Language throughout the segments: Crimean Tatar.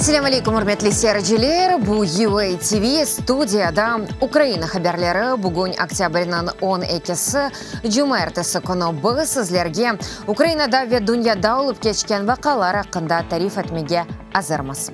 Selâm aleyküm, ürmetli seyirciler! Bu UA TV, studiyada Ukraina haberleri. Bugün oktâbrniñ on ekisi, cumaertesi künü. Biz sizlerge Ukrainada ve dünyada olıp keçken vaqialar aqqında tarif etmege azırmız.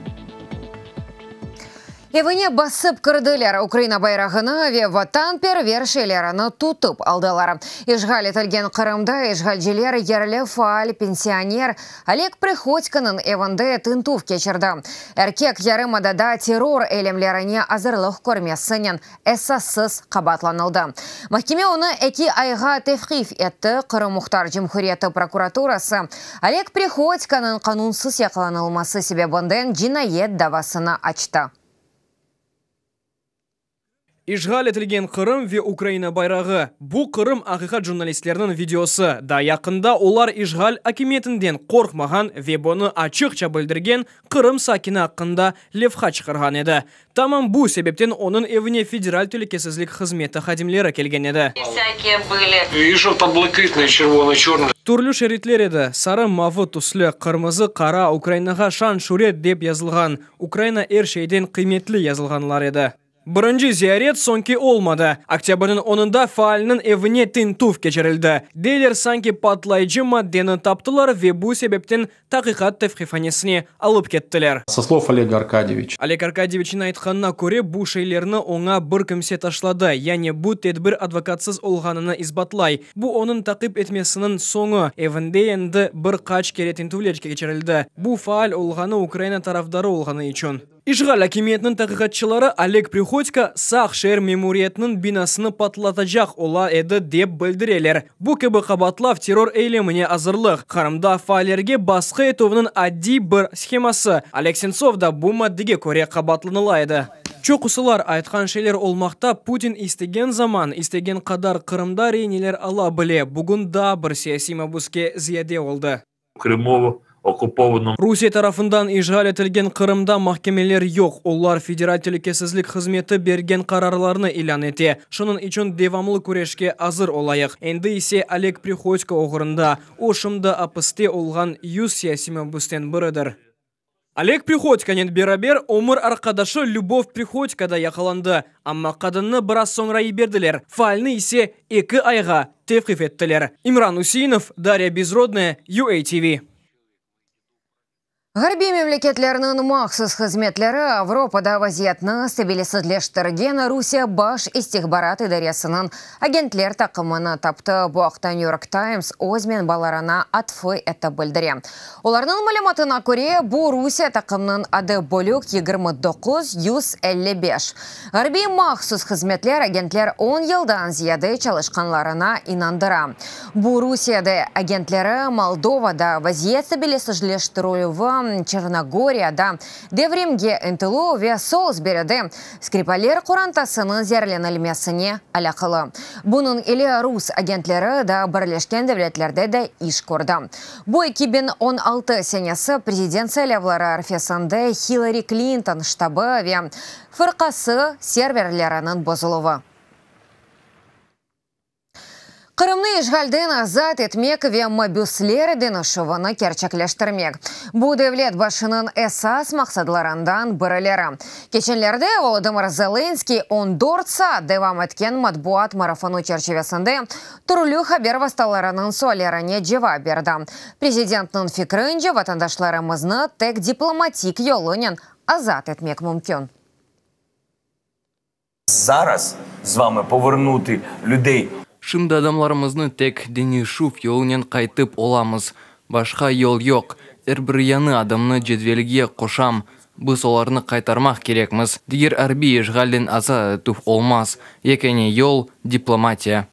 Evine basıp kirdiler, Ukraina bayrağını ve vatanperver şeylerini tutıp aldılar. İşğal etilgen Qırımda işğalciler yerli faal, pensioner Oleg Prıhodkonıñ evinde tintüv keçirdi. Erkek yarımadada terror eylemlerine azırlıq körmesinen esassız qabaatlanıldı. Mahkeme onı eki ayğa tevqif etti. Qırım Muhtar Cumhuriyeti prokuraturası Oleg Prihodkonıñ qanunsız yaqalanılması sebebinden cinayet davasını açtı. İşğal etilgen Qırım ve Ukraina bayrağı, bu Qırım. Aqiqat jurnalistleriniñ videosı. Daa yaqında olar işğal akimiyetinden qorqmağan ve bunı açıqça bildirgen Qırım sakini aqqında levha çıqarğan edi. Tamam bu sebepten onıñ evine Federal telükesizlik hızmeti hadimleri kelgen edi. Türlü şeritler edi, sarı, mavı tüslü, qırmızı, qara, Ukrainağa şan-şüret dep yazılğan, Ukraina er şeyden qıymetli yazılğanlar edi. Birinci ziyaret soñki olmadı. Oktâbrniñ onunda faalniñ evine tintüv keçirildi. Deyler, sanki patlayıcı maddeni taptılar ve bu sebepten taqiqat tevqifhanesine alıp kettiler. Со слов Олега Arkadyeviça. Oleg Arkadyeviçniñ aytqanına köre, bu şeylerni oña bir kimse taşladı, yani bu tedbir advokatsız olğanını isbatlay. Bu onıñ taqip etmesiniñ soñu, evinde endi bir qaç kere tintüvler keçirildi, bu faal olğanı, Ukraina tarafdarı olğanı içün. İşğal akimiyetiniñ taqiqatçıları Oleg Prihodko Saq şeer memuriyetiniñ binasını patlatacaq ola edi, dep bildireler. Bu kibi qabaatlav terror eylemine azırlıq, Qırımda faallerge basqı etüvniñ adiy bir sheması. Oleg Sentsov da bu maddege köre qabaatlanıla edi. Çoqusılar aytqan şeyler olmaqta, Putin istegen zaman, istegen qadar Qırımda reineler ala bile, bugün daa bir siyasiy mabüske ziyade oldı. Krımu okupovanom. Rusiye tarafından işğal etilgen Qırımda mahkemeler yoq, olar Federal telükesizlik hızmeti bergen qararlarnı ilân ete. Şunıñ içün devamlı küreşke azır olayıq. Endi ise Oleg Prihodko oğrunda, o şimdi apiste olğan 100 siyasiy mabüsten biridir. Oleg Prihodkonen beraber ömür arqadaşı Lübov Prihodko da yaqalandı, amma qadınnı biraz soñra yiberdiler, faalni ise eki ayğa tevqif ettiler. İmran Üseinov, Darya Bezrodnaya, UATV. Ğarbiy memleketlerniñ mahsus hızmetleri Avropada vaziyetni stabilisizleştirgen Rusiye Baş istihbarat idaresiniñ agentler taqımını taptı. Bu aqta New York Times öz menbalarına atfı etip bildire. Olarnıñ malümatına köre, bu Rusiye taqımnıñ adı bölük 2955. Ğarbiy mahsus hızmetler agentler on yıldan ziyade çalışqanlarına inandıra. Bu Rusiyede agentleri Moldovada vaziyet stabilisizleştirilüvi, Çernogoriyada devrimge ıntıluv ve Solsberide Skripaller qorantasınıñ zeerlenilmesine alâqalı. Bunıñ ile rus agentleri da Birleşken Devletlerde de iş kördi. Bu 2016 senesi prezident saylavları arfesinde Hillari Klinton ştabı ve fırqası serverleriniñ bozuluvı. Qırımnı işğalden azat etmek ve mabüsler deñişüvini kerçekleştirmek, bu devlet başınıñ esas maqsadlarından birileri. Keçenlerde Volodımır Zelenskıy 14 saat devam etken matbuat marafonı çerçivesinde türlü haber vastalarınıñ suallerine cevap berdi. Prezidentniñ fikrince, vatandaşlarımıznı tek diplomatik yolunen azat etmek mümkün. Zaraz z vami povernuti lüdey. Şimdi adamlarımıznı tek deñişüv yolunen qaytıp olamız. Başqa yol yoq. Er bir yañı adamnı cedvelge qoşam. Biz olarnı qaytarmaq kerekmiz. Diger arbiy işğalden azat etüv olmaz. Yekâne yol, diplomatiya.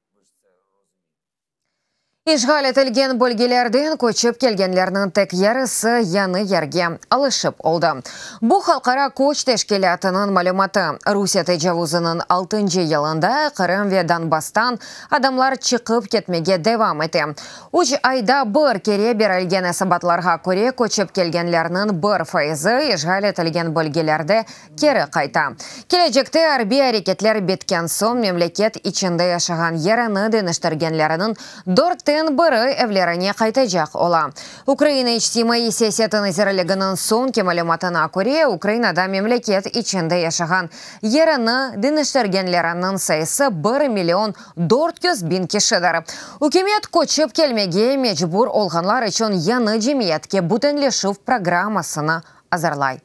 İşğal etilgen bölgelerden köçip kelgenlerniñ tek yarısı yañı yerge alışıp oldı. Bu Halqara köç teşkilâtınıñ malümatı. Rusiye tecavuzınıñ altıncı yılında Qırım ve Donbasstan adamlar çıqıp ketmege devam ete. Üç ayda bir kere berilgen esabatlarğa köre, köçip kelgenlerniñ bir fayızı işğal etilgen bölgelerde keri qayta. Kelecekte arbiy areketler bitken soñ memleket içinde yaşağan yerini deñiştirgenleriniñ dörtten. Üçten biri evlerine qaytacaq ola. Ukraina İçtimaiy siyaseti nazirliginiñ soñki malümatına köre, Ukrainada memleket içinde yaşağan yerini deñiştirgenleriniñ sayısı bir million 400 biñ kişidir. Ükümet köçip kelmege mecbur olğanlar içün yañı cemiyetke bütünleşüv programmasını azırlay.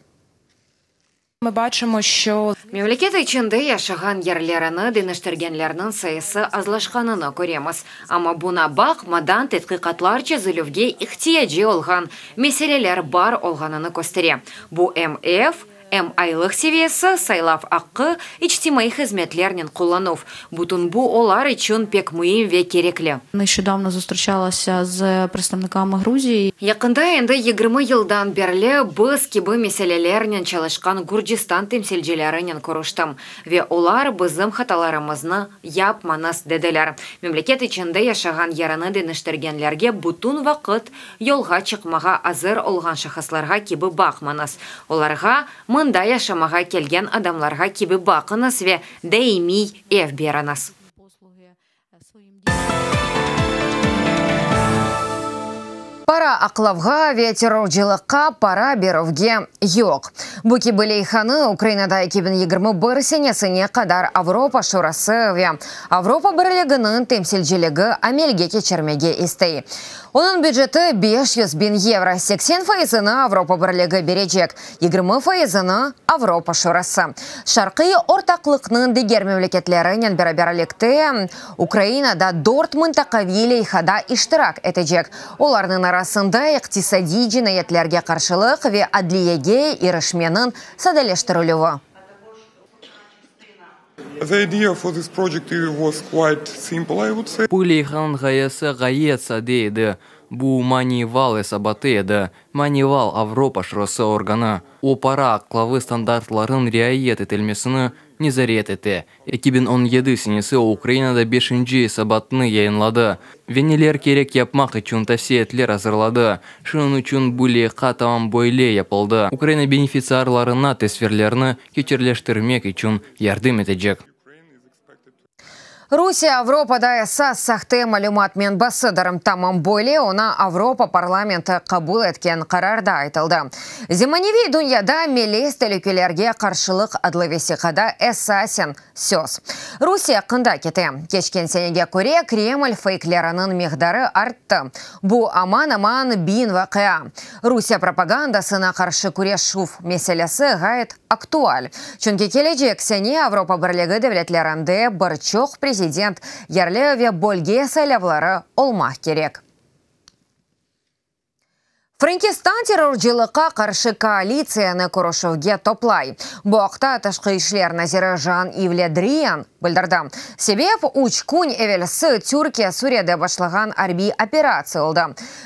Ми бачимо, що Memleket içinde yaşağan yerlerini deñiştirgenlerniñ sayısı azlaşqanını köremiz. Amma buña baqmadan tedqiqatlar çezilüvge ihtiyacı olğan meseleler bar olğanını köstere. Bu em ev, em aylıq seviyesi, saylav aqqı, içtimaiy hızmetlernen qullanuv. Bütün bu olar içün pek müim ve kerekli. Нещодавно зустрічалася з представниками Грузії. Yaqında endi 20 yıldan berli biz kibi meselelernen çalışqan Gürcistan temsilcilerinen körüştim. Ve olar bizim hatalarımıznı yapmañız dediler. Memleket içinde yaşağan yerini deñiştirgenlerge bütün vaqıt yolğa çıqmağa azır olğan şahıslarğa kibi baqmañız. Olarğa mında yaşamağa kelgen adamlarğa kibi baqıñız ve daimiy ev beriñiz. Para aqlavğa ve terrorcılıqqa para berüvge yoq. Bu kibi leyhanı Ukrainada 2021 senesine qadar Avropa Şurası ve Avropa Birliginiñ temsilciligi amelge keçirmege istey. Onıñ büceti 500 biñ yevro, 80 faizini Avropa Birligi berecek, 20 faizini Avropa Şurası. Şarqiy ortaqlıqnıñ diger memleketlerinen beraberlikte Ukrainada dört mıntaqaviy leyhada iştirak etecek. Olarnıñ arasında iqtisadiy cinayetlerge qarşılıq ve adliyege irişmeniñ sadeleştirilüvi. The idea for this project was quite simple, I would say. Bu leyhanıñ ğayesi ğayet sade edi. Bu Moneyval esabatı edi. Moneyval Avropa Şurası organı. O para aqlavı standartlarınıñ riayet etilmesini nezaret ete. 2017 senesi o Ukrainada beşinci esabatını yayınladı. Ve neler kerek yapmaq içün tavsiyeler azırladı. Şunıñ içün bu leyha tamam böyle yapıldı. Ukraina benefitsiarlarına tasvirlerni kerçekleştirmek içün yardım etecek. Rusiye Avropada esas sahte malümat menbasıdır. Tamam böyle oña Avropa parlamenti qabul etken qararda aytıldı. Zemaneviy dünyada melez telükelerge qarşılıq adlı vesiqada esasen söz Rusiye aqqında kete. Keçken senege köre Kreml feykleriniñ miqdarı arttı. Bu aman-aman 1000 vaqia. Rusiye propagandasına qarşı küreşüv meselesi ğayet aktual. Çünki kelecek sene Avropa Birligi devletlerinde bir çoq prezident yerli ve bölge saylavları olmaq kerek. Frenkistan terrorcılıqqa qarşı koalitsiyanı körüşüvge toplay. Bu aqta Tışqı işler naziri Jan-İv Le Drian bildirdi. Sebep üç kün evelsi Türkiye Suriyede başlağan arbiy operatsiya oldı.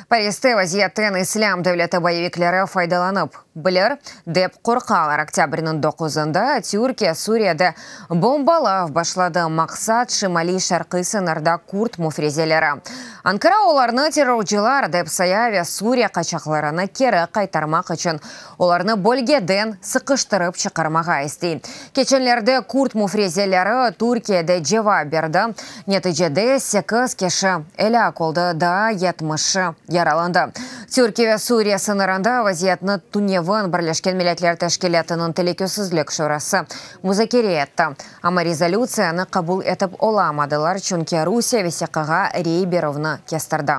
Pariste vaziyetten İslâm devleti boyevikleri faydalanıp bilir, dep qorqalar. Oktâbrniñ 9-ında Türkiye Suriyede bombalav başladı. Maqsat şimaliy-şarqiy sıñırda kürd müfrezeleri. Ankara olarnı terrorcılar dep saya ve Suriye qaçaqlarını keri qaytarmaq içün olarnı bölgeden sıqıştırıp çıqarmağa istey. Keçenlerde kürd müfrezeleri Türkiyege cevap berdi. Neticede 8 kişi elâk oldı, daa 70 yaralandı. Türkiye ve Suriye sıñırında vaziyetni tünevin Birleşken Milletler Teşkilâtınıñ Telükesizlik Şurası muzakere etti. Amma rezolütsiyanı qabul etip olamadılar, çünki Rusiye vesiqağa rey berüvni kestirdi.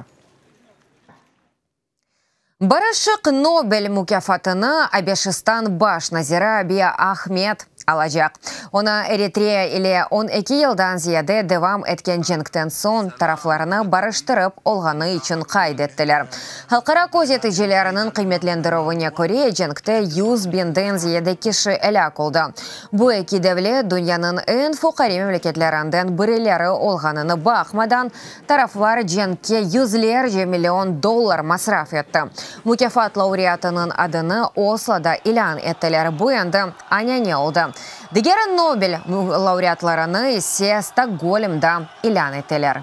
Barışıq Nobel mukâfatını Abeşistan baş naziri Abiy Ahmed alacaq. Onı Eritreya ile 12 yıldan ziyade devam etken cenkten soñ taraflarını barıştırıp olğanı içün qayd ettiler. Halqara közeticileriniñ qıymetlendirüvine köre, cenkte 100 biñden ziyade kişi elâk oldı. Bu eki devlet dünyanıñ eñ fuqare memleketlerinden birileri olğanına baqmadan, taraflar cenkke yüzlerce million dollar masraf etti. Mukâfat laureatınıñ adını Osloda ilân ettiler. Bu endi anane oldı. Diger Nobel laureatlarını ise Stokgolmda ilân ettiler.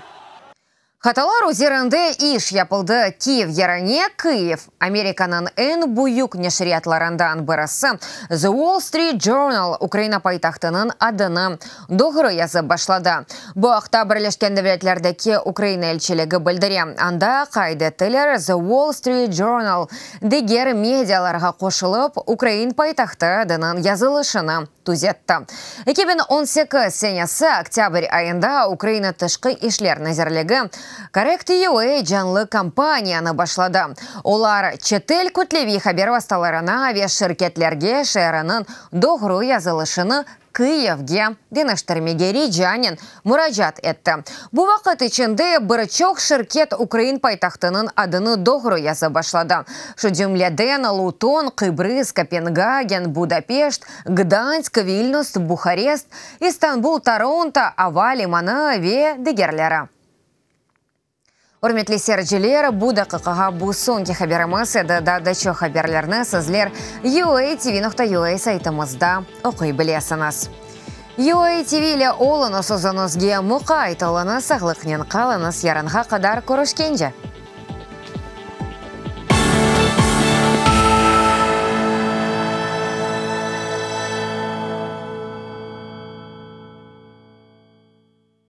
Hatalar üzerinde iş yapıldı, Kiyev yerine Kıyiv, Amerikanıñ eñ büyük neşriyatlarından birisi The Wall Street Journal Ukraina paytahtınıñ adını doğru yazıp başladı. Bu aqta Birleşken Devletlerdeki Ukraina elçiligi bildire. Anda qayd ettiler, The Wall Street Journal diger medialarğa qoşulıp, ukrain paytahtı adınıñ yazılışını tüzetti. 2018 senesi oktâbr ayında Ukraina Tışqı işler nazirligi Correct.UA canlı kampaniyanı başladı. Olar çetel kütleviy haber vastalarına ve şirketlerge şeeriniñ doğru yazılışını Kıyivge deñiştirmege ricanen muracaat etti. Bu vaqıt içinde bir çoq şirket ukrain paytahtınıñ adını doğru yazıp başladı. Şu cümleden, Luton, Qıbrız, Kopengagen, Budapeşt, Gdansk, Vilnüs, Buharest, İstanbul, Toronto ava limanı ve digerleri. Ürmetli seyirciler, bu daqiqağa bu soñki haberimiz edi. Daa da çoq haberlerni sizler uatv.ua saytımızda oquy bilesiñiz. UATV ile oluñız, özüñizge muqayt oluñız, sağlıqnen qalıñız, yarınğa qadar körüşkence!